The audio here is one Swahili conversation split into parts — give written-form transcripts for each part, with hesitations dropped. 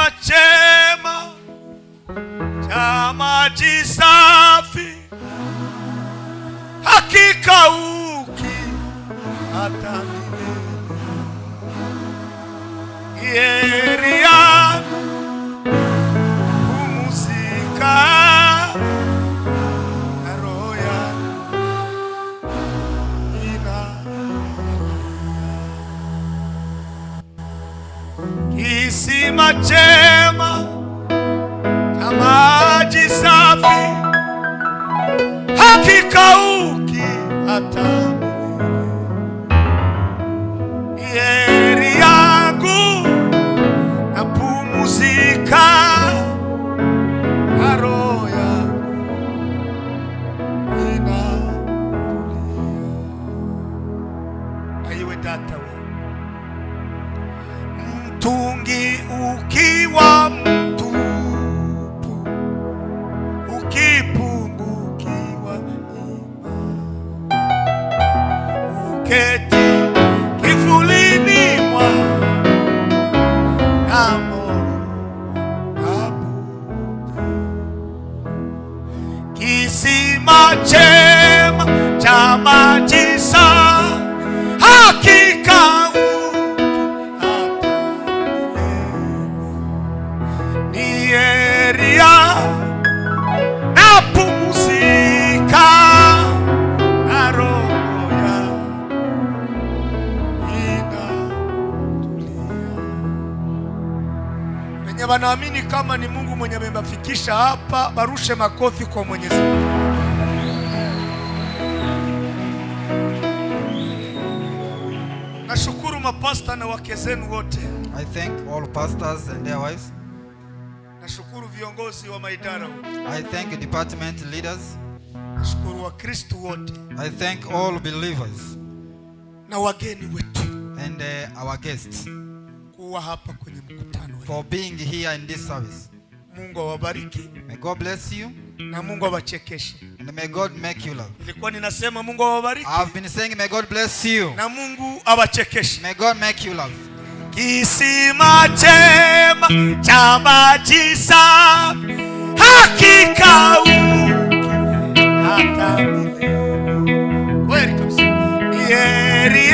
Kisima chema cha maji safi hakikauki hata milele. Heri yangu pumzika na roho yangu ina kisima chema cha maji safi hakikauki hata milele. Heri yangu napumzika na roho yangu inatulia. Aiwe data we, mtungi ukiwa mtupu, ukipungukiwa imani, uketi kivulini mwa na moyo kabuta, kisima chema cha maji safi hakikauki hata milele. Ni heri napumzika na roho yangu inatulia. Wenye wanaamini kama ni Mungu mwenye amebafikisha hapa, barushe makofi kwa Mwenyezi Mungu. Nashukuru mapasta na wake zenu wote. I thank all pastors and their wives. Nashukuru viongozi wa maidara wote. I thank department leaders. Nashukuru Wakristu wote I thank all believers na wageni wetu and our guests kuwa hapa kwenye mkutano wetu. For being here in this service. Mungu awabariki May God bless you na Mungu awachekeshe. And may God make you laugh. Nilikuwa ninasema Mungu awabariki I've been saying, may God bless you. Na Mungu awachekeshe. May God make you laugh. Kisima chema cha maji safi hakikauki hata milele. Kweli kabisa. Ni heri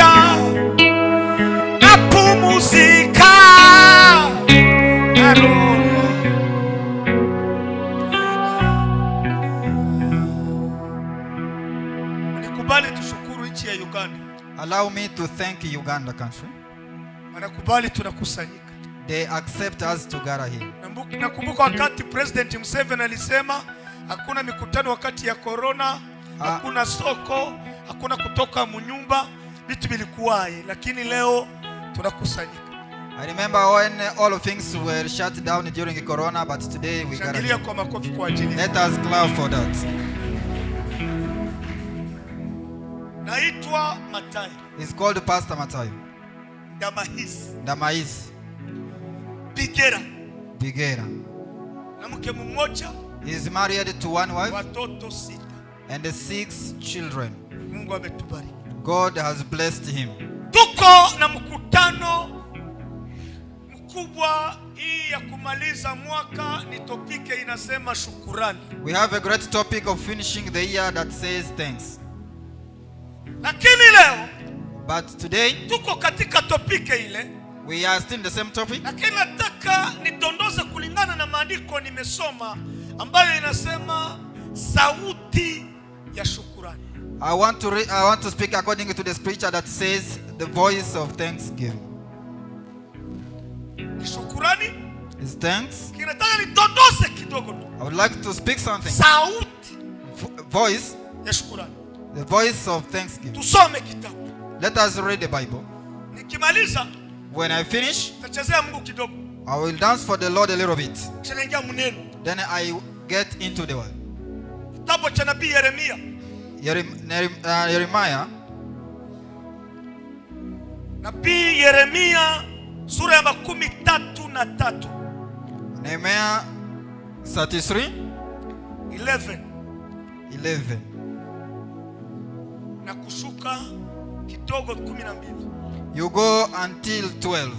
napumzika na roho Nikubali tushukuru nchi ya Uganda. Allow me to thank Uganda country. Wanakubali tunakusanyika. They accept us to gather here. Nakumbuka wakati President Museveni alisema hakuna mikutano wakati ya corona, hakuna soko, hakuna kutoka munyumba, vitu vilikuwaje, lakini leo tunakusanyika. I remember when all things were shut down during Corona, but today we gather Shangilia here. Kwa makofi kwa ajili. Let us clap for that. Naitwa Matai It's called Pastor Matayo Ndamahisi Damais Bigera Bigera. Na mke mmoja, He is married to one wife watoto sita. And six children. Mungu ametubariki. God has blessed him. Tuko na mkutano mkubwa hii ya kumaliza mwaka, ni topic inasema shukurani. We have a great topic of finishing the year that says thanks. Lakini leo But today, tuko katika topic ile, we are still in the same topic. Lakini nataka nidondoze kulingana na maandiko nimesoma ambayo inasema sauti ya shukurani. I want to speak according to the scripture that says the voice of thanksgiving. Ni shukurani, Is thanks. lakini nataka nidondoze kidogo tu. I would like to speak something. Sauti Voice, ya shukurani. The voice of thanksgiving. Tusome kitabu. Let us read the Bible. Nikimaliza When I finish, tachezea Mungu kidogo. I will dance for the Lord a little bit. Kisha naingia mneno. Then I get into the word. Kitabu cha nabii Yeremia Jeremiah, Nabii Yeremia sura ya 33 Nehemiah 33, 11 11. Na kushuka kidogo 12. You go until 12.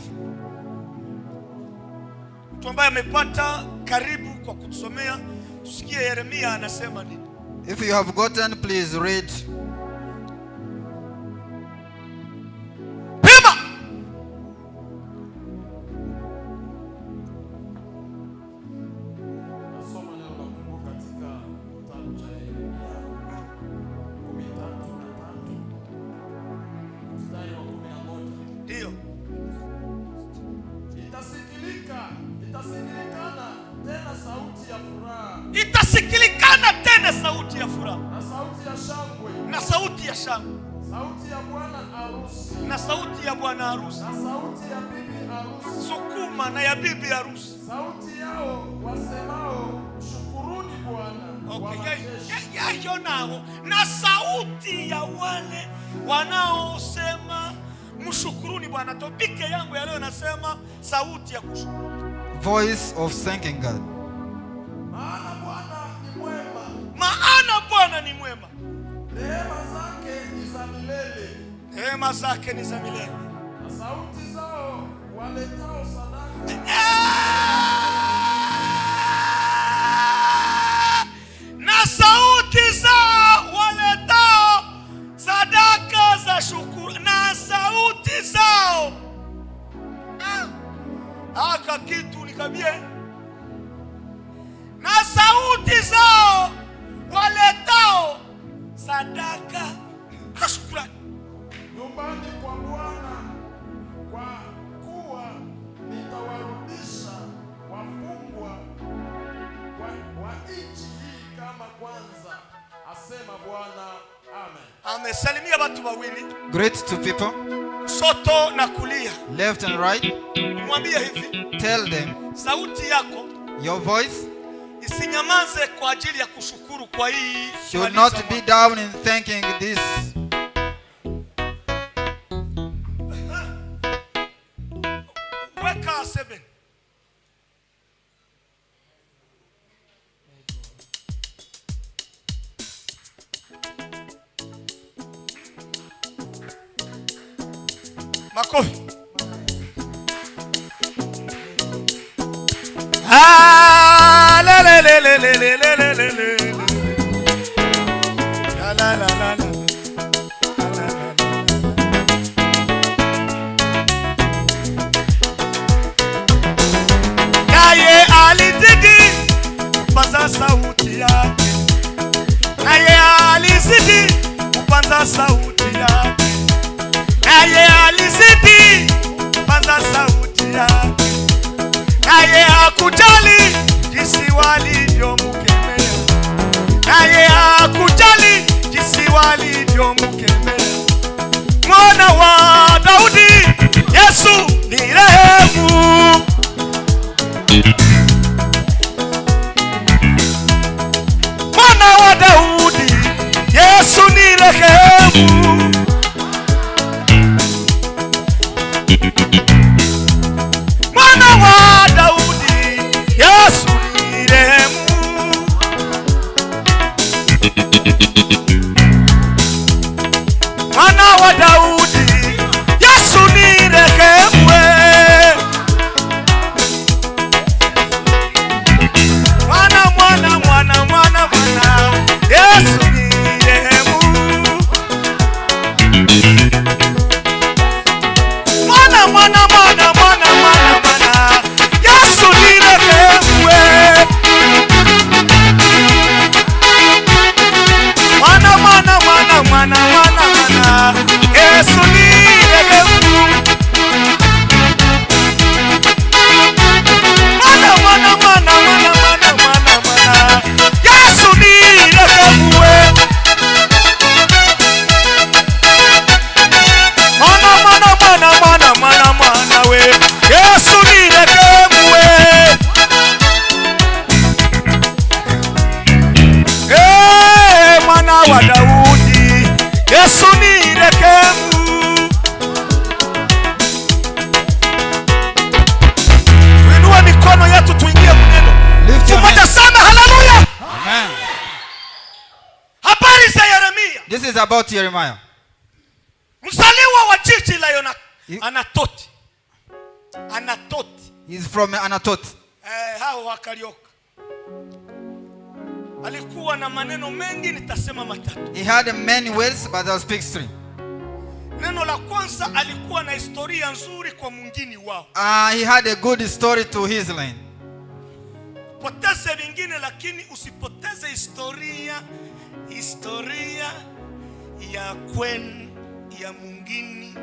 Mtu ambaye amepata, karibu kwa kutusomea, tusikie Yeremia anasema nini. If you have gotten, please read. Pima. Nasoma neno la Mungu katika kitabu cha Yeremia 33 mstari wa 11. Ndio. Itasikilikana tena sauti ya furaha Itasikilikana tena sauti ya furaha na sauti ya shangwe, na sauti ya shangwe sauti ya bwana harusi na sauti ya bwana harusi, na sauti ya bibi harusi, sukuma na ya bibi harusi. Sauti yao wasemao, shukuruni Bwana wa Okay, majeshi. Yayo nao na sauti ya wale wanaosema mshukuruni Bwana. Topic yangu ya leo nasema sauti ya kushukuru. Voice of thanking God. Maana Bwana ni mwema, Maana Bwana ni mwema, rehema zake ni za milele, rehema zake ni za milele. Na sauti zao waletao sadaka Na sauti zao waletao sadaka za shukuru, na sauti zao. Ah, aka kitu nikabie, na sauti zao waletao sadaka za shukrani nyumbani kwa Bwana, kwa kuwa nitawarudisha wafungwa wa nchi hii kama kwanza, asema Bwana. Amen. Amesalimia watu wawili, Greet two people, soto na kulia, left and right. mwambie hivi, Tell them sauti yako your voice isinyamaze kwa ajili ya kushukuru kwa hii should kumaliza not be mwaka. down in thanking this. Weka 7. Makofi. Ah, la, la, la, la, la, la, la, la, la, la. La, la, la, la, la. La, la, la, la. Naye alizidi kupaza sauti yake, naye alizidi kupaza sauti yake, naye alizidi kupaza sauti yake, naye hakujali jinsi walivyomkemea, naye hakujali jinsi walivyomkemea. Mwana wa Daudi, Yesu ni rehemu. Mwana wa Daudi, Yesu ni rehemu. Mwana wa Daudi, Yesu ni rehemu. Mwana wa Daudi, Yesu ni rehemu. Mwana, mwana, mwana, mwana, mwana, Yesu ni rehemu. Mwana, mwana, mwana, mwana, mwana, mwana, Yesu ni rehemu. Mwana, mwana, mwana, mwana, mwana, mwana, Yesu ni rehemu. Mwana, mwana, mwana, mwana, mwana, mwana, mwana, Yesu ni rehemu. Mwana, mwana, mwana, mwana, mwana, mwana we, Yesu ni rehemu. Eh, mwana wa Daudi, Yesu ni rehemu. Tuinue mikono yetu tuingie mneno. Lift your Mmoja hands. sema haleluya. Amen. Habari za Yeremia, This is about Jeremiah. Mzaliwa wa jiji la Yona, Anatoti. Anatoti. He's from Anatoth. Aho akalioka. Alikuwa na maneno mengi, nitasema matatu. He had many words, but I'll speak three. Neno la kwanza, alikuwa na historia nzuri kwa mwingine wao. He had a good story to his land. Poteze vingine, lakini usipoteze historia, historia ya kwenu, ya mwingine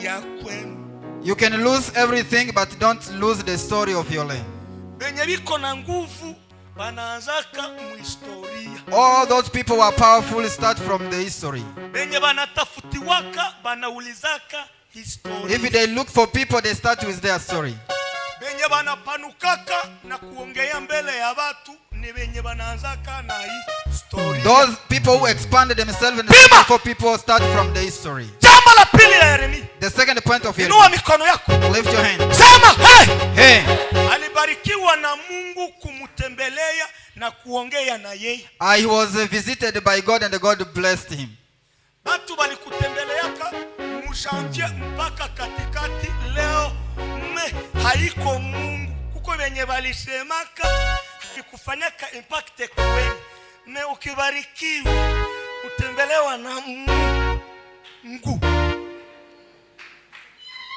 ya kwenu. You can lose everything, but don't lose the story of your land. Benye biko na nguvu banaanzaka muhistoria. All those people who are powerful start from the history. Benye banatafutiwaka banaulizaka historia. If they look for people, they start with their story. Benye banapanukaka na kuongea mbele ya watu ni benye banaanzaka na historia. Those people who expanded themselves and Pima! for people start from the history. Jambo la pili la Yeremia, The second point of inua Jeremiah. mikono yako, Lift your hand. sema hey! Hey, Alibarikiwa na Mungu kumtembelea na kuongea na yeye. I was visited by God and God blessed him. Batu balikutembeleaka mu janvier mpaka katikati, leo me haiko Mungu. Kuko benye balisemaka ikufanyaka impact kweni, me ukibarikiwa kutembelewa na Mungu.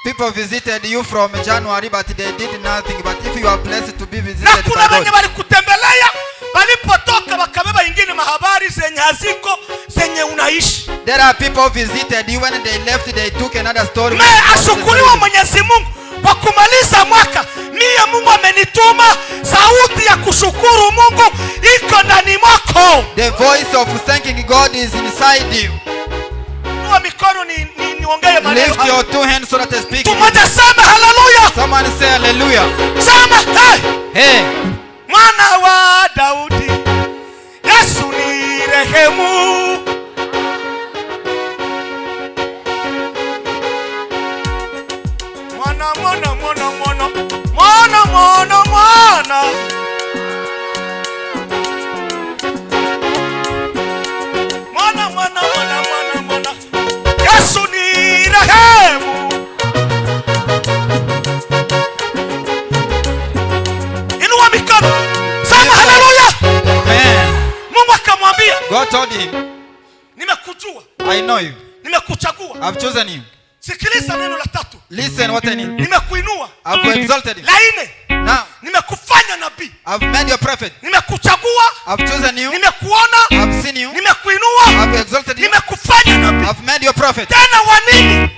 People visited you from January, but they did nothing. But if you are blessed to be Na visited kuna by benye God, balikutembelea balipotoka bakabeba ingine mahabari zenye haziko zenye unaishi. There are people who visited you when they left, they took another story. Me ashukuriwa Mwenyezi Mungu kwa kumaliza mwaka. Mie Mungu amenituma, sauti ya kushukuru Mungu iko ndani mwako. The voice of thanking God is inside you. Inua mikono ni, ni, niongee maneno Lift haya. your two hands so that I speak. Mtu mmoja sema haleluya, Someone say hallelujah. sema hey! Hey, Mwana wa Daudi, Yesu ni rehemu. Mwana, mwana, mwana, mwana, mwana, mwana, mwana. Mwana, mwana, mwana, mwana, mwana. Yesu ni rehemu. Inua mikono, sema haleluya. Amen. Mungu akamwambia, God told him, nimekujua, I know you. Nimekuchagua. I've chosen you. Sikiliza neno la tatu, Listen what I need. Nimekuinua. I've exalted you. La nne, Now, nimekufanya nabii. I've made you a prophet. Nimekuchagua, I've chosen you. Nimekuona, I've seen you. nimekuinua, I've exalted you. Nimekufanya nabii. I've made you a prophet. Tena wa nini?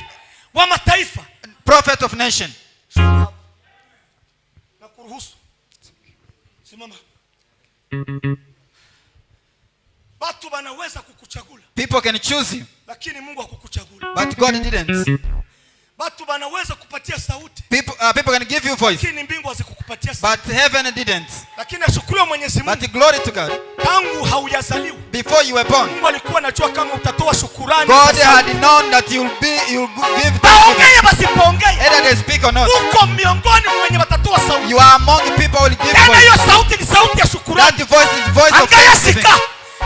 Wa mataifa. Prophet of nation. Nakuruhusu. Simama. Watu wanaweza kukuchagula, People can choose you, lakini Mungu hakukuchagula. But God didn't. Watu wanaweza kupatia sauti, People can give you voice, lakini mbingu hazikukupatia sauti. But heaven didn't. Lakini ashukuriwe Mwenyezi Mungu, But glory to God. Tangu haujazaliwa Before you were born, Mungu alikuwa anajua kama utatoa shukurani. God za sauti. had known that you'll give thanksgiving. Baongee basipoongee, Either they speak or not. Uko miongoni mwa wenye watatoa sauti. You are among people who will give Tena hiyo voice. Sauti ni sauti ya shukurani. That voice is voice of Angalia thanksgiving. sika,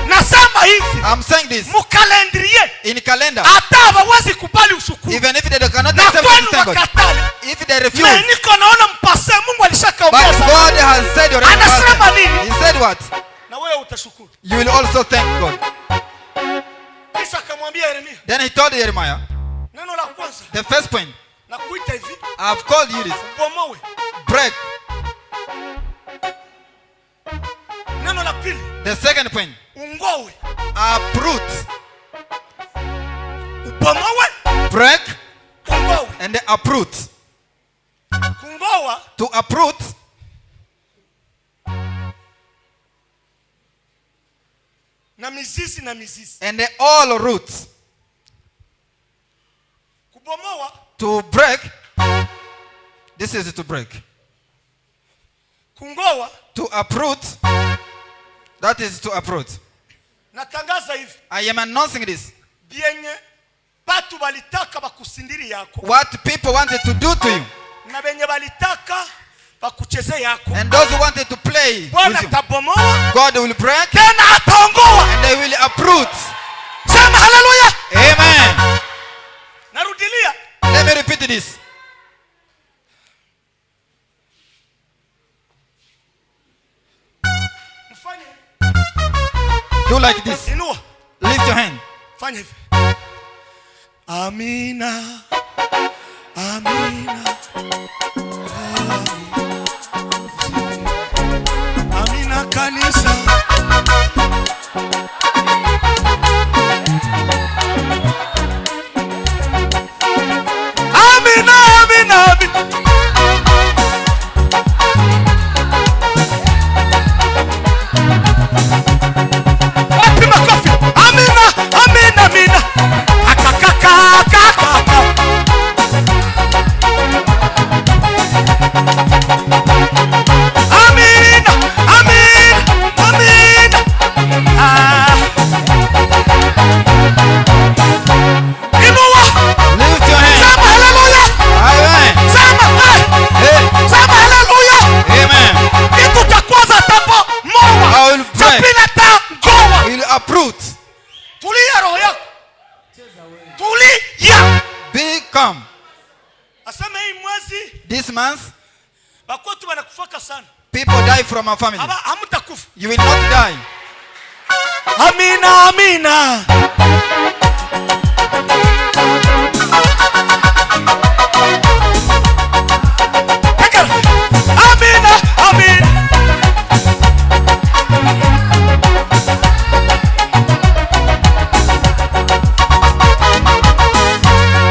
nasema hivi I'm saying this mu calendrier, in calendar. Hata hawawezi kubali ushukuru Even if they cannot na accept kwenu to thank God. wakatale. If they Na refuse, niko naona mpase Mungu But alishakaongeza. God has said already. Anasema nini? He said what? Na wewe utashukuru. You will also thank God. Kisha akamwambia Yeremia, Then he told Jeremiah, neno la kwanza the first point, nakuita hivi, I've called you this. Bomoe. Break. Neno la pili, The second point, ungowe. Uproot. Ubomoe, Break ungowe. And uproot. Kungoa To uproot, na mizizi na mizizi. And all roots. Kubomoa To break, this is to break. Kungoa To uproot, that is to uproot. Natangaza hivi, I am announcing this. Vyenye batu balitaka bakusindiri yako What people wanted to do to you, na benye balitaka bakucheze yako, and those who wanted to play Bwana with you, atabomoa God will break tena ataongoa. And they will uproot. Sema haleluya. Amen. Narudilia, Let me repeat this. Fanya hivi. Do like this. Inua. Lift your hand. Fanya hivi. Amina. Amina. Amina kanisa. Amina, amina, amina. Wapi makofi? Amina, amina, amina. Akakakakaka. Amina, amina, amina. Ah. Inua. Lift your hand. Sema haleluya. Amen. Sema, eh. Hey. Sema haleluya. Amen. Kitu cha kwanza atabomoa. I will Cha break. pili atangoa. He will uproot. Tulia roho yako. Tulia. Be calm. Aseme hii mwezi This month, bakwetu wanakufaka sana. people die from our family. Haba hamtakufa. You will not die. Amina, amina. Tekera. Amina, amina.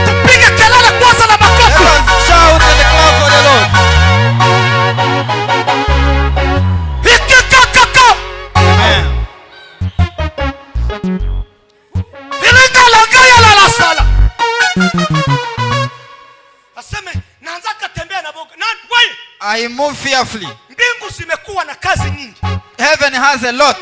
Tupige kelele kwanza na Let makofi. us shout and clap for the Lord. Ikikakaka. Amen. Ilingalangaya la la sala. Aseme naanza tembea na boga. Na wewe I move fearfully. Mbingu zimekuwa na kazi nyingi. Heaven has a lot.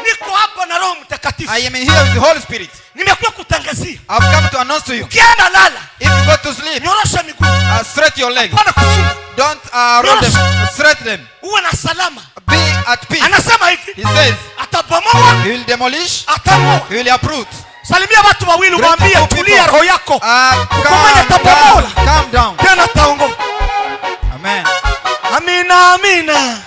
Niko hapa na Roho Mtakatifu. I am here with the Holy Spirit. Nimekuwa kutangazia. I've come to announce to you. Ukienda lala, If you go to sleep, nyorosha miguu. Stretch your legs. Hapana kufunga. Don't roll them. Stretch them. Uwe na salama. Be at peace. Anasema hivi, He says atabomoa, he will demolish, atamoa. he will uproot. Salimia watu wawili Greet mwambie two people. tulia roho yako. Calm atabomoa. down. Calm down. Tena ataongoa. Amen. Amina, amina.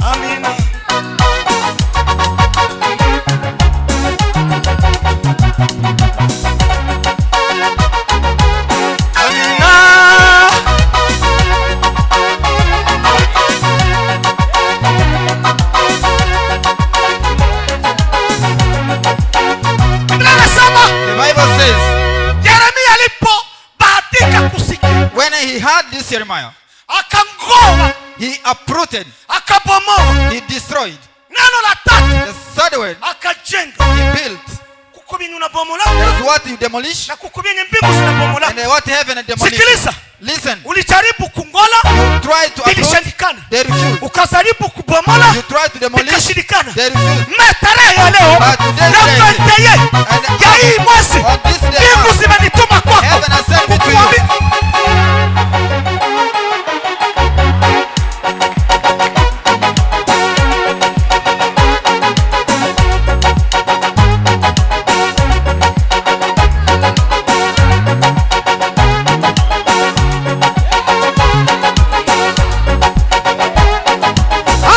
Amina. Amina. Biblia inasema The Bible says Yeremia alipobahatika kusikia when he heard this Jeremiah, akangoa, he uprooted, akabomoa. He destroyed. Neno la tatu The third word, akajenga. He built. Kuko vyenye unabomola There is what you demolish na kuko vyenye mbingu zinabomola. And what heaven demolish. Sikiliza. Listen. Ulijaribu kungola, You try to uproot, ilishindikana. They refuse. Ukajaribu kubomola, You try to demolish, ikashindikana. They refuse. Mais tarehe ya leo But today na day, 21 and ya hii mwezi, on this day, mbingu zimenituma kwako heaven has sent me to you. kukuambia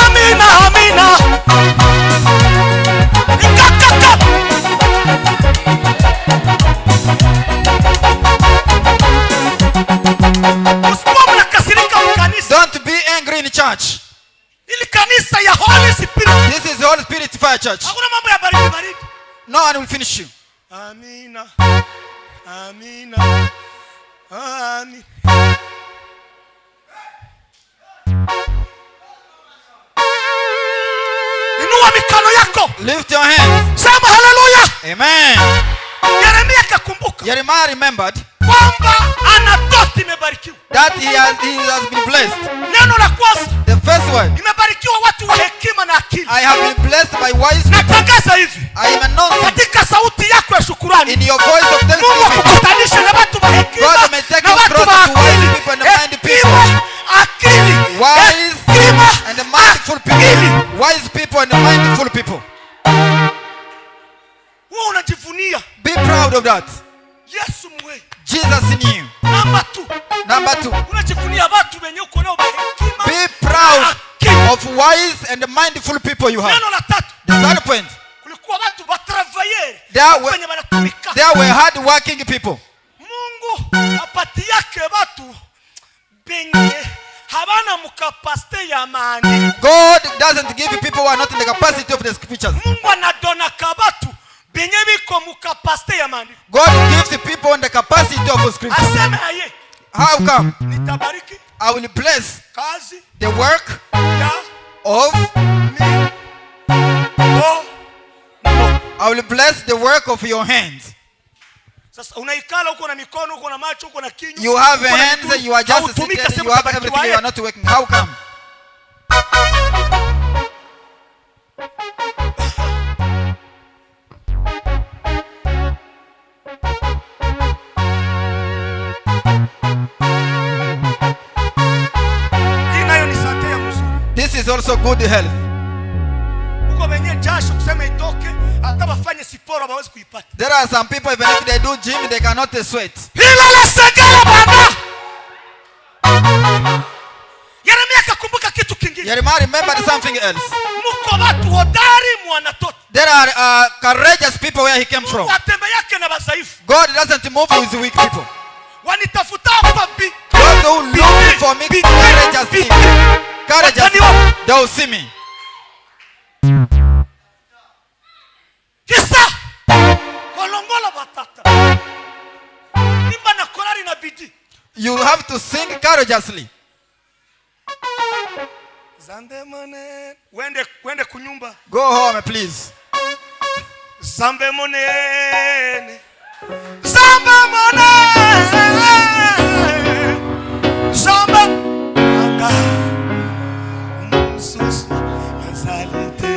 Amina, amina. Ikakaka. Msikuwa mnakasirika mkanisa. Don't be angry in church. Ili kanisa ya Holy Spirit. This is the Holy Spirit Fire Church. Hakuna mambo ya baridi baridi. No one will finish you. Amina. Amina. Amina. Inua mikono yako. Lift your hands. Sema haleluya. Amen. Yeremia akakumbuka Jeremiah remembered kwamba Anatoti imebarikiwa. That he has been blessed. Neno la kwanza The first word, imebarikiwa watu wa hekima na akili. I have been blessed by wise people. Natangaza hivi I am announcing katika sauti yako ya shukurani, in your voice of Mungu thanksgiving. akukutanishe na watu wa hekima God may take na you watu wa closer to wise akili. people and mind people. Hekima, akili, Wise hekima, and mindful akili. people. Wise people and mindful people. Wewe unajivunia Be proud of that. Yesu mwe. Jesus knew. Namba 2. Number two, Unajivunia watu wenye uko nao hekima. be proud Akili. of wise and mindful people you have. Neno la tatu. The third point, Kulikuwa watu ba travailleur. There were- Wenye wanatumika. there were hard-working people. Mungu apatiake watu benye habana mu capacité ya maandiko. God doesn't give people who are not in the capacity of the scriptures. Mungu anadonaka batu benye biko mu capacité ya maandiko. God gives the people in the capacity of the scriptures. Aseme aye, How come? Nitabariki I will bless kazi the work ya of mikono. I will bless the work of your hands. Sasa unaikala uko na mikono, uko na macho, uko na kinywa. You have Uko na hands, miguu, you are just hautumiki, sitting, sema you have utabarikiwa everything, you aye. are not working. How come? Hii nayo ni santé ya mzuri. This is also good health. Uko wenye jasho kusema itoke, hata wafanye siporo hawawezi kuipata. There are some people, even if they do gym, they cannot sweat. Hilo la segala baba. Yeremia akakumbuka kitu kingine. Jeremiah remembered something else. Muko watu hodari mwanatoto. There are courageous people where he came from. Mungu atembe yake na badhaifu. God doesn't move with weak people. Wanitafuta hapa bi. Those who look for me courageously, courageously, they will see me. Kisa kolongola batata. Imba na korari na bidii. You have to sing courageously. Nzambe monene. Wende wende kunyumba. Go home, please. Nzambe monene. Nzambe monene. Nzambe anga. Mosusu azali te.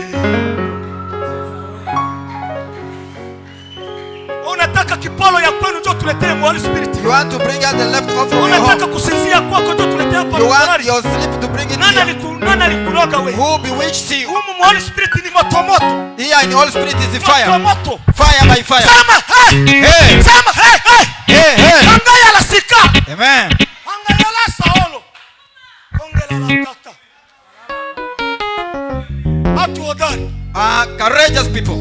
Unataka kipolo ya kwenu ndio tuletee Holy Spirit. You want to bring out the leftover from your Unataka home. kusinzia kwako ndio tuletee hapa You want Mkolari. your sleep to bring it Nani here. nani alikuroga wewe? Who bewitched you? Humu Holy Spirit ni moto moto. Here in Holy Spirit is the Moto fire. moto. Fire by fire. Sema hey! Hey! Sema hey hey! Hey, hey. Angaya la sika. Amen. Angaya la saolo. Kongela la tata. Watu hodari. Courageous people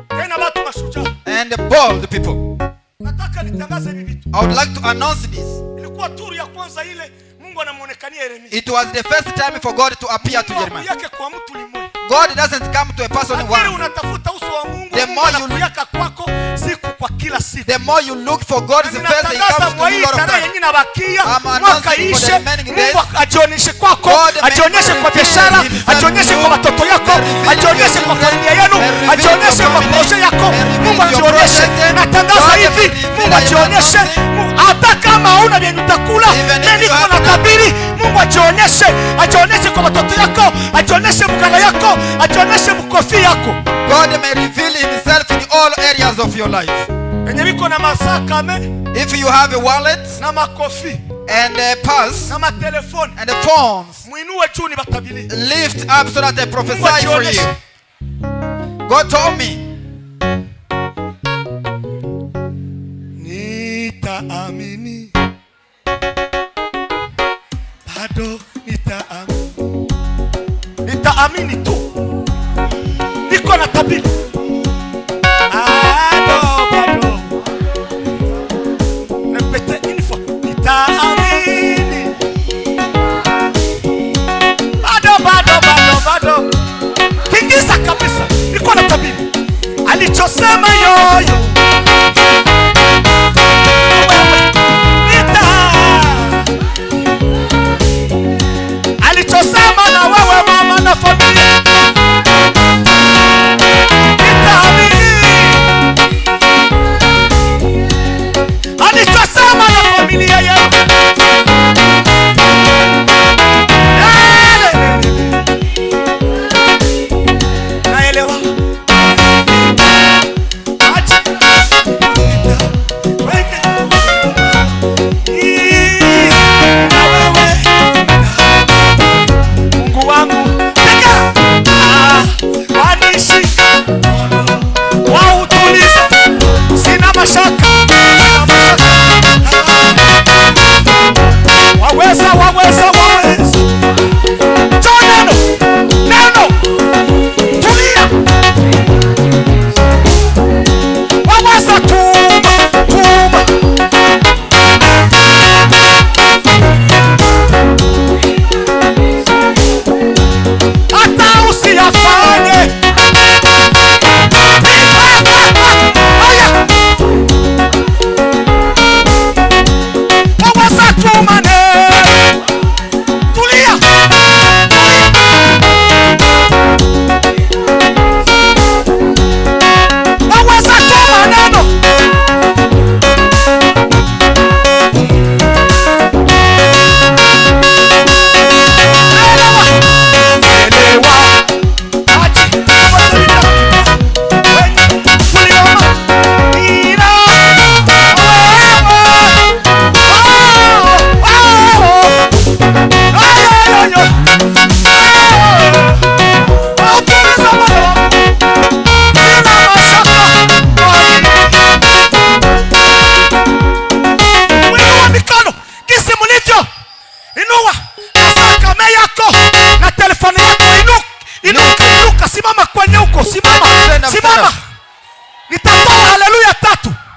Tena watu mashujaa. And bold people. Nataka nitangaze hivi vitu. I would like to announce this. Ilikuwa turu ya kwanza ile Mungu anamuonekania Yeremia. It was the first time for God to appear to Mungu Jeremiah. yake kwa mtu limoja. God doesn't come to a person Lakini once. unatafuta uso wa Mungu, The Mungu more you- anakuyaka kwako siku kwa kila siku. The more you look for God's Na face, He ninatangaza comes to mwa you hii lot of tarehe time. yenye inabakia I'm mwaka announcing for the ishe, remaining days. Mungu ajionyeshe kwako, God may ajionyeshe kwa reveal biashara, himself ajionyeshe to you, kwa watoto yako, may reveal ajionyeshe your kwa children, familia yenu, may reveal ajionyeshe your kwa family, projet yako. may reveal Mungu your ajionyeshe. project. Natangaza God may hivi, reveal Mungu your ajionyeshe. announcing. Hata kama hauna vyenye utakula, Even if mimi you niko have na tabiri, Mungu ajionyeshe, ajionyeshe kwa watoto yako, ajionyeshe mkala yako, ajionyeshe mkofi yako. God may reveal himself in all areas of your life. Penye biko na masakame If you have a wallet na makofi and a purse na matelefoni, and the phones, mwinue juu ni batabili. Lift up so that I Mungu prophesy for ajionyeshe. you. God told me, Nitaamini bado, nitaamini, nitaamini tu, niko na tabiri bado bado. Répétez une fois, nitaamini bado bado bado bado. Tingiza kabisa, niko na tabiri alichosema yoyo wewe nita alichosema na wewe mama na familia.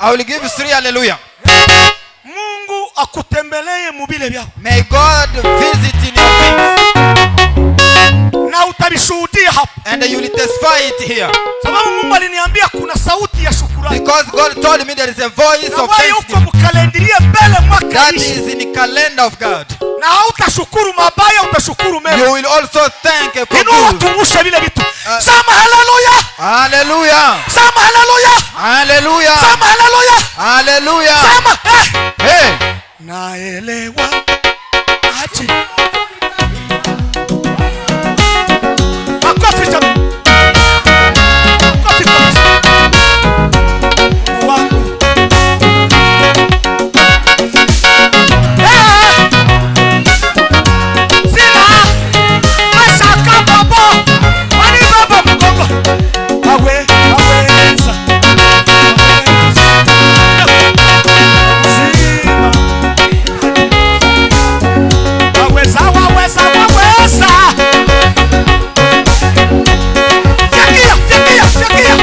I will give you three hallelujah. Mungu akutembelee mubile vyako May God visit in your things na utavishuhudia hapa, and you will testify it here. Sababu Mungu aliniambia kuna sauti ya shukurani Because God told me there is a voice na of wewe uko thanksgiving mcalendrier mbele mwaka that ishi, is in the calendar of God. Na hautashukuru mabaya, utashukuru mema. You will also thank for Inua good. tungushe vile vitu. Sema haleluya, Hallelujah. sema haleluya, Hallelujah. sema haleluya, Hallelujah. sema eh. Hey. Naelewa aje. Makofi jamani. Makofi kabisa. Mungu wangu. Eh! Sina mashaka baba. Wani baba mgongo. Awe, aweza. Aweza. Uzima. Waweza, waweza, waweza. Fikia, fikia, fikia.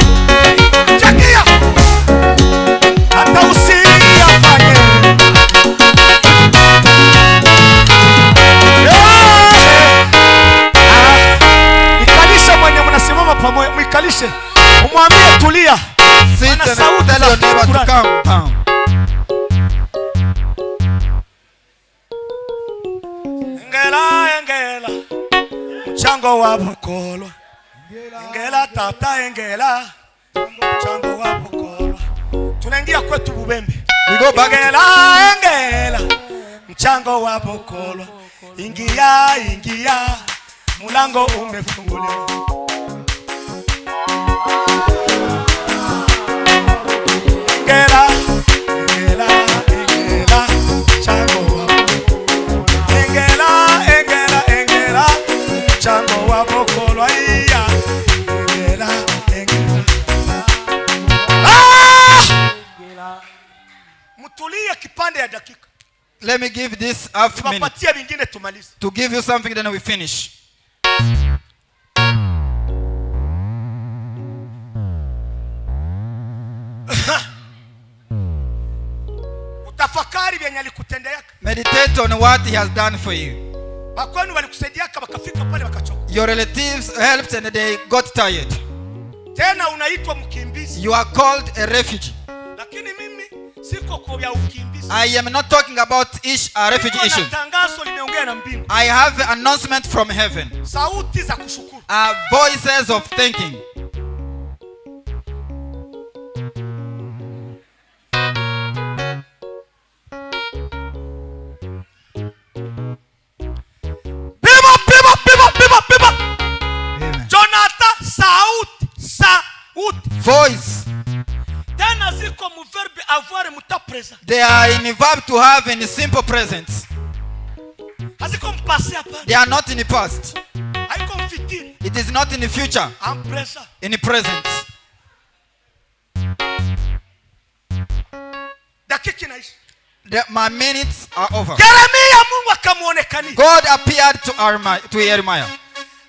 Fikia. Hata usiyafanye. Yeah. Ah, ikalishe mwenye mnasimama pamoja, mwikalishe. Umwambie tulia. Sit Wana and sauti tell za your neighbor to shukrani. calm down. Engela, engela, mchango wa Bukolwa. Engela tata, engela, mchango wa Bukolwa. Tunaingia kwetu Bubembe. We go back to Engela, engela, mchango wa Bukolwa. Ingia, ingia, mulango umefunguliwa. Engela, engela, engela, mchango wa Engela, engela, engela, mchango wa Bukolwa. Iya, engela, engela. Ah! Mtulie kipande ya dakika. Let me give this half minute Tuwapatie vingine tumalize. To give you something, then we finish. Utafakari vyenye alikutendeaka. Meditate on what he has done for you. Bakwenu walikusaidiaka wakafika pale wakachoka. Your relatives helped and they got tired. Tena unaitwa mkimbizi. You are called a refugee. Lakini mimi siko kwa vya ukimbizi. I am not talking about ish, a refugee Niko na issue. Tangazo limeongea na mbingu. I have an announcement from heaven. Sauti za kushukuru. Voices of thanking. Pima, pima, pima, pima, pima. Amen. Jonathan, sauti, sauti. Voice. Tena ziko mu verbe avoir mu temps présent. They are in verb to have in simple present. Haziko mu passé hapana. They are not in the past. Haiko mu futur. It is not in the future. En présent. In the present. Dakika inaisha. My minutes are over. Yeremia Mungu akamuonekania. God appeared to Jeremiah.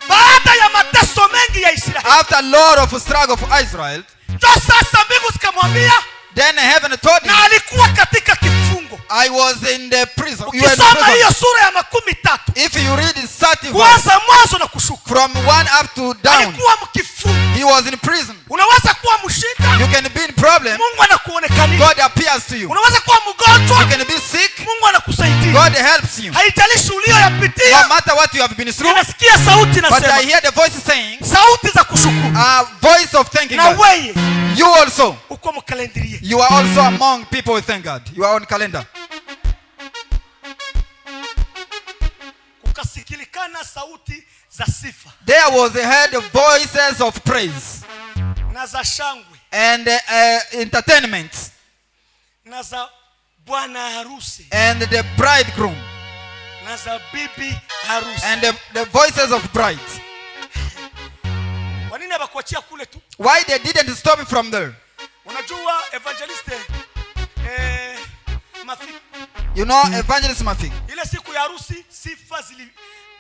Baada ya mateso mengi ya Israeli. After lot of struggle for Israel, Ndio sasa mbingu zikamwambia then heaven told him, na alikuwa katika kifungo. I was in the prison. You were in Ukisoma prison. Hiyo sura ya 30 If you read the 30 verse, kuanza mwanzo na kushuka, from 1 up to down, alikuwa mkifungo. He was in prison. Unaweza kuwa mshida, You can be in problem. Mungu anakuonekania. God appears to you. Unaweza kuwa mgonjwa, You can be sick. Mungu anakusaidia. God helps you. Haijalishi uliyoyapitia, No matter what you have been through, ninasikia sauti but I nasema, hear the voice saying, sauti za kushukuru. A voice of thanking Na God. wewe You also, uko mcalendrier. You are also among people who thank God. You are on calendar. Kukasikilikana sauti za sifa There was a heard of voices of praise na za shangwe and entertainment na za bwana harusi and the bridegroom na za bibi harusi. And the voices of bride. Kwa nini hawakuachia kule tu? Why they didn't stop from there? Unajua evangeliste Mafi, You know, Evangelist Mafik, ile siku ya harusi sifa zili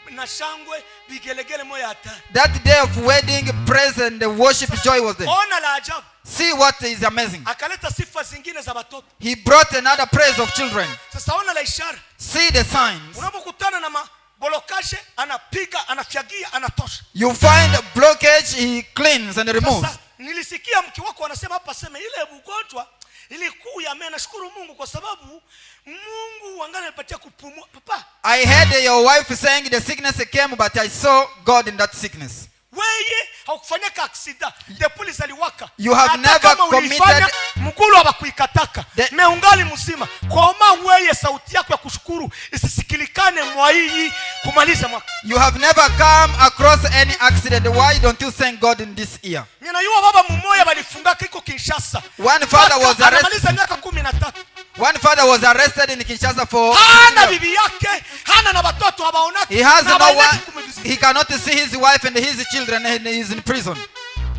na shangwe vigelegele moya hatari. That day of wedding, praise and the worship joy was there. Ona la ajabu. See See what is amazing. Akaleta sifa zingine za watoto. He brought another praise of children. Sasa ona la ishara. See the signs. Unapokutana na mablocage, anapiga, anafyagia, anatosha. You find blockage, he cleans and removes. Sasa nilisikia mke wako anasema hapa, sema ile ugonjwa ilikuya, mimi nashukuru Mungu kwa sababu Mungu wangali alipatia kupumua. Papa, I heard your wife saying the sickness came, but I saw God in that sickness. Weye haukufanyaka accident depuis ulizaliwaka. You have Hata never kama ulifanya, committed- mgulu hawakuikataka, meungali mzima koma. Weye sauti yako ya kushukuru isisikilikane mwa hii kumaliza mwaka. You have never come across any accident. Why don't you thank God in this year? Ninajua baba mumoya balifungaka iko Kinshasa. One father was Mpaka arrested. anamaliza miaka 13. One father was arrested in Kinshasa for Hana bibi yake, hana na watoto, habaonaki. He has Na no habaendeki one. kumvisit. He cannot see his wife and his children, and he is in prison.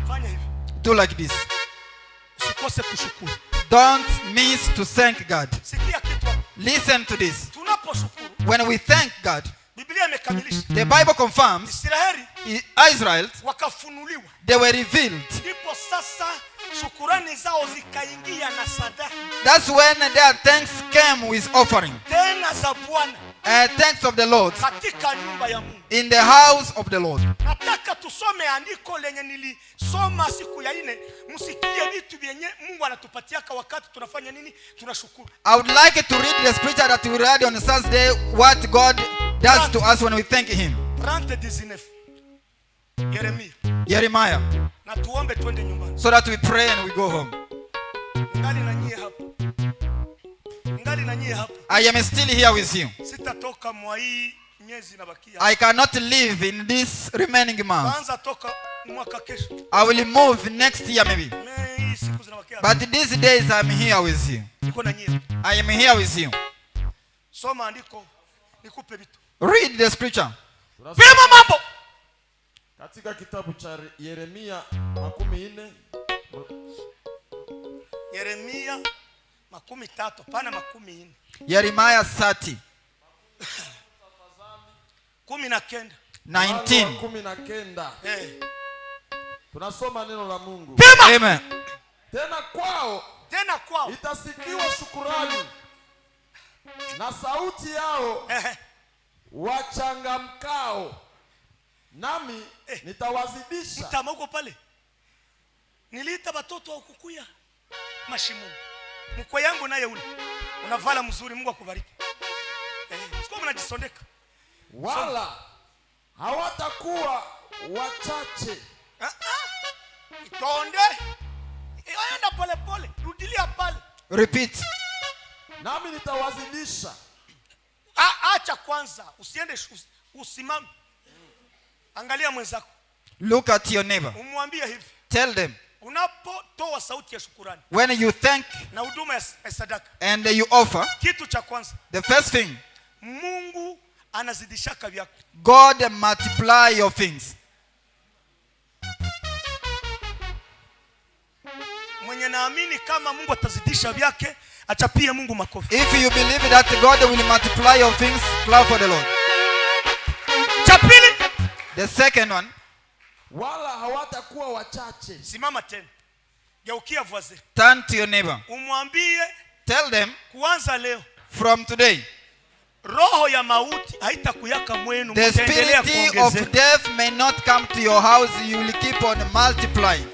Fanya hivi. Do like this. Usikose kushukuru. Don't miss to thank God. Sikia kitu hapa. Listen to this. Tunaposhukuru, When we thank God, Biblia imekamilisha. the Bible confirms Israeli Israel, wakafunuliwa. they were revealed. Ndipo sasa shukurani zao zikaingia na sadaka That's when their thanks came with offering. tena za Bwana Thanks of the Lord katika nyumba ya Mungu. In the house of the Lord. Nataka tusome andiko lenye nilisoma siku ya ine, msikie vitu vyenye Mungu anatupatiaka wakati tunafanya nini? Tunashukuru. I would like to read the scripture that we read on Thursday, what God does to us when we thank Him. 30:19 Yeremia, Jeremiah. Na tuombe twende nyumbani. So that we pray and we go home. Ngali na nyie hapa, ngali na nyie hapa. I am still here with you. Sitatoka mwa hii miezi inabakia. I cannot live in this remaining month. Kwanza toka mwaka kesho. I will move next year maybe. Me hii siku zinabakia. But these days I'm here with you. Niko na nyie. I am here with you. Soma andiko nikupe vitu. Read the scripture. Pima mambo. Katika kitabu cha Yeremia 40 Yeremia 30 pana 40. Jeremiah 30, 19. Mlango wa 19. 19 Eh. Tunasoma neno la Mungu. Pima. Amen. Tena kwao Tena kwao. Itasikiwa shukurani na sauti yao wachangamkao, nami Eh. nitawazidisha. Mtama uko pale. Niliita watoto wa kukuya mashimuni. Mkwe yangu naye ule. Unavala mzuri, Mungu akubariki. Eh, sikuwa mnajisondeka. Wala hawatakuwa wachache. Ah, ah. Itonde. Eh, enda pole pole. Rudilia pale. Repeat. Nami nitawazidisha. Ah, acha kwanza, usiende usimame. Angalia mwenzako. Look at your neighbor. Umwambie hivi. Tell them Unapotoa sauti ya shukurani when you thank na huduma ya sadaka, and you offer, kitu cha kwanza, the first thing, Mungu anazidishaka vyako. God multiply your things. Mwenye naamini kama Mungu atazidisha vyake, achapie Mungu makofi. If you believe that God will multiply your things, clap for the Lord. Cha pili, The second one, Wala hawatakuwa wachache. Simama tena, geukia voisin, turn to your neighbor. Umwambie Tell them kuanza leo from today, roho ya mauti haitakuyaka mwenu, the mtaendelea spirit of kuongezeka. death may not come to your house, you will keep on multiplying.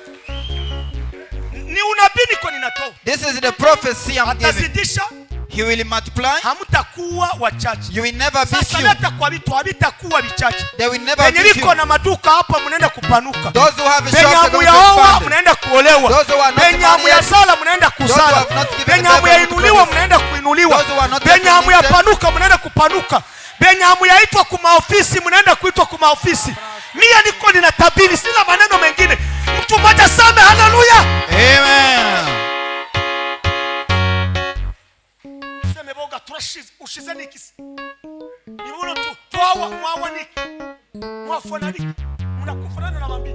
Ni unabii niko ninatoa. This is the prophecy I'm giving. Atazidisha, He will multiply. Hamtakuwa wachache. You will never be Sasa few. leta kwa vitu havitakuwa vichache. They will never Penye be viko few. na maduka hapa mnaenda kupanuka. Those who have Penye shops are going to hamuyaoa expand. mnaenda kuolewa. Those who are not Penye married, hamuyazala mnaenda those who kuzala. have not given Penye birth hamuyainuliwa to mnaenda kuinuliwa. Those who are not Penye yet hamuyapanuka mnaenda kupanuka. Penye hamuyaitwa kumaofisi mnaenda kuitwa kumaofisi. Mia niko ninatabiri, sina maneno mengine. Mtu mmoja same haleluya. Amen. Seme boga turashize ushize nikisi. Nibuno tu twawa mwawa niki. Mwafona niki. Mnakufanana na mambi.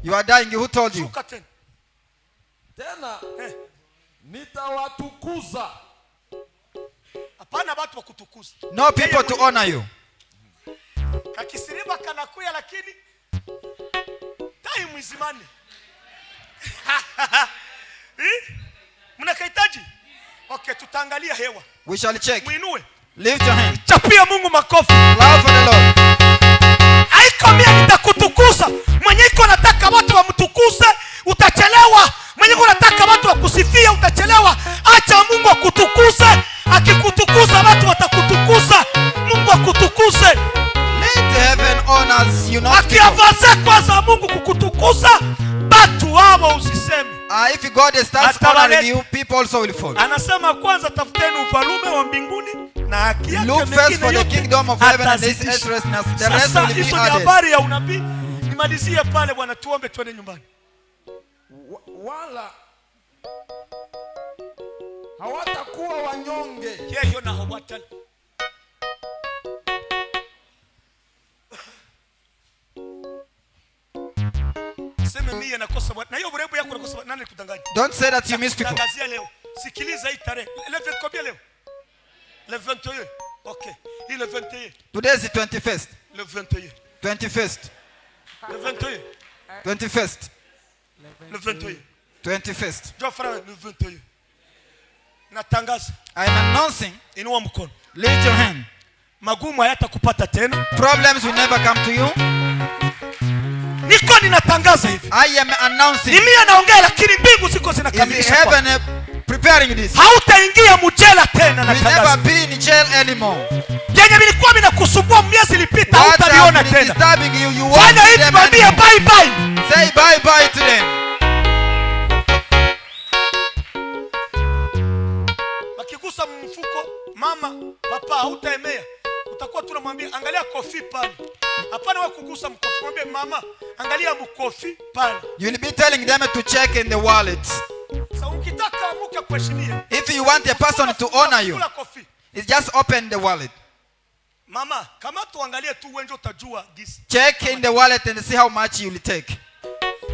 You are dying. Who told you? Shuka tena. Tena Eh. nitawatukuza. Hapana watu wa kutukuza. No people to honor you. Kakisiriba kanakuya lakini time is money. Eh? Mnakahitaji? Okay, tutaangalia hewa. We shall check. Mwinue. Lift your hand. Chapia Mungu makofi. Clap for the Lord. Haiko mie nitakutukuza. Mwenye iko nataka watu wamtukuze, utachelewa. Mwenye iko nataka watu wakusifia, utachelewa. Acha Mungu akutukuze. Akikutukuza, watu watakutukuza. Mungu akutukuze. Let heaven honors you, not people. Akiavanse kwanza Mungu kukutukuza, batu wao usiseme. If God starts Atabaleta. honoring you, people also will follow. Anasema kwanza tafuteni ufalume wa mbinguni na haki yake, Look first mengine for the yote kingdom of heaven and his atazidisha. righteousness. The rest Sasa will be hizo ni added. habari ya unabii. Nimalizie pale bwana, tuombe twende nyumbani. Wala hawatakuwa wanyonge. Yeyo naho watali. Seme mie nakosa bwana. Na hiyo burebu yako nakosa bwana. Nani kudanganya? Don't say that you miss people. Tangazia leo. Sikiliza hii tarehe. Le 20 combien leo? Le 21. Okay. Hii le 21. Today is the 21st. Le 21. 21st. Le 21. 21st. Le 21. 21st. Njoo frère, le 21. Natangaza. I am announcing. Inua mkono. Lift your hand. Magumu hayatakupata tena. Problems will never come to you. Niko ninatangaza hivi. I am announcing. Ni mimi naongea, lakini mbingu ziko Is zinakamilisha. heaven preparing this? Hautaingia mjela tena, You will never natangaza. be in jail anymore. Yenye vilikuwa vinakusumbua miezi ilipita, What hautaviona have been tena. disturbing you, you won't Fanya see hivi, them mwambie anymore. bye bye. Say bye bye to them. Wakigusa mfuko, mama, papa, hautaemea. Utakuwa tu unamwambia angalia kofi pale. Hapana wewe kugusa mkofi, mwambie mama, angalia mkofi pale. You will be telling them to check in the wallet. Sasa ukitaka mke akuheshimie, If you want a person to honor you, kula kofi. it's just open the wallet. Mama, kama tuangalie tu wenjo utajua gisi. Check in the wallet and see how much you will take.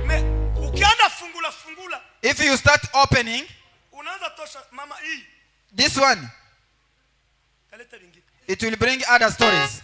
Mais ukianza fungula fungula, If you start opening unaanza tosha mama hii, this one, kaleta vingine. It will bring other stories.